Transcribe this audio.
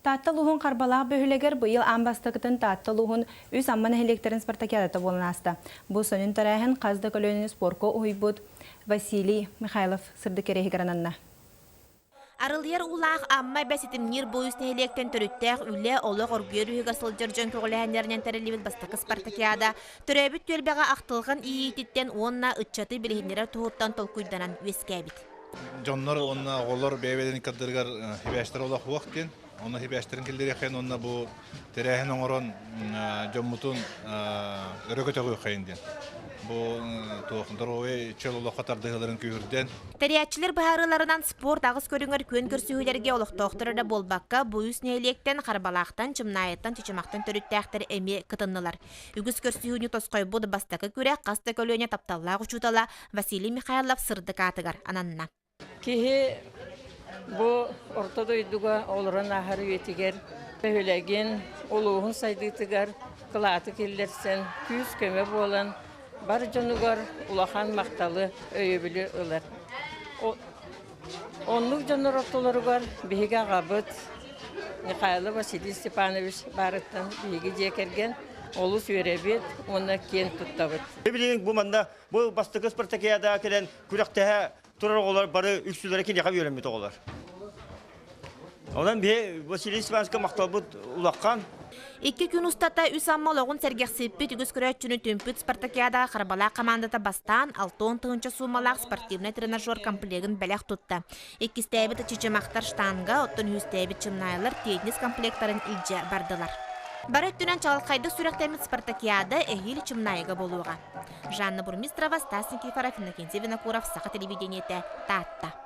Таатта улууһун Харбалаах бөһүөлэгэр быйыл аан бастакытын Таатта улууһун үс Амма нэһилиэктэрин спартакиадата буолан ааста. Бу сонун тэрээһин хас да көлүөнэни спорка уһуйбут Василий Михайлов сырдык кэриэһигэр ананна. Арылыйар уулаах Амма эбэ ситимниир бу үс нэһилиэктэн төрүттээх үлэ, олох оргуйар үһүгэр сылдьар дьон көҕүлээһиннэринэн тэриллибит бастакы спартакиада төрөөбүт түөлбэҕэ ахтылҕан иэйиититтэн уонна ыччаты билиһиннэрэр туһуттан толкуйданан үөскээбит. Дьоннор уонна оҕолор бэйэ-бэйэлэрин кырдырыгар хибээстэр олох уох диэн, онно хибээстэрин киллэриэххин уонна бу тэрээһин оҥорон дьоммутун өрө көтөҕүөххэйин диэн. Бу туох доруобай чөл олоххо тардыһыыларын күүһүрдэн. Тэрийээччилэр быһаарыыларынан спорт аҕыс көрүҥэр күөн көрсүһүүлэргэ олохтоохтор эрэ буолбакка, бу үс нэһилиэктэн Харбалаахтан, Чымнаайыттан, Чычымахтан төрүттээхтэр эмиэ кытыннылар. Үгүс көрсүһүүнү тосхойбут бастакы күрэх хас да көлүөнэ тапталлаах учуутала Василий Михайлов сырдык аатыгар ананна. Киһи бу орто дойдуга олорон ааһар үйэтигэр бөһүөлэгин, улууһун сайдыытыгар кылааты киллэрсэн, күүс-көмө буолан, бар дьонугар улахан махталы, өйөбүлү ылар. Оннук дьоннор ортолоругар биһиги аҕабыт Михайлов Василий Степанович баарыттан биһиги дьиэ кэргэн олус үөрэбит уонна киэн туттабыт. Билигин бу манна бу бастакы спартакиадаҕа кэлэн күрэхтэһэ турар оҕолор бары үксүлэрэ киниэхэ үөрэммит оҕолор. Онон биһи Василий Степановичка махталбыт улахан. Икки күн устата үс Амма олоҕун сэргэхсиппит үгүс көрөөччүнү түмпүт спартакиадаҕа Харбалаах хамаандата бастаан 60 тыһыынча суумалаах спортивнай тренажер комплегын бэлэх тутта. Иккистээбит Чычымахтар штанга, оттон үһүстээбит Чымнаайылар теннис комплектарын илдьэ бардылар. Бары өттүнэн чаҕылхайдык сүрэхтэммит спартакиада эһиил Чымнаайыга буолуоҕа. Жанна Бурмистрова, Стас Никифоров, Иннокентий Винокуров, Саха телевидениетэ, Таатта.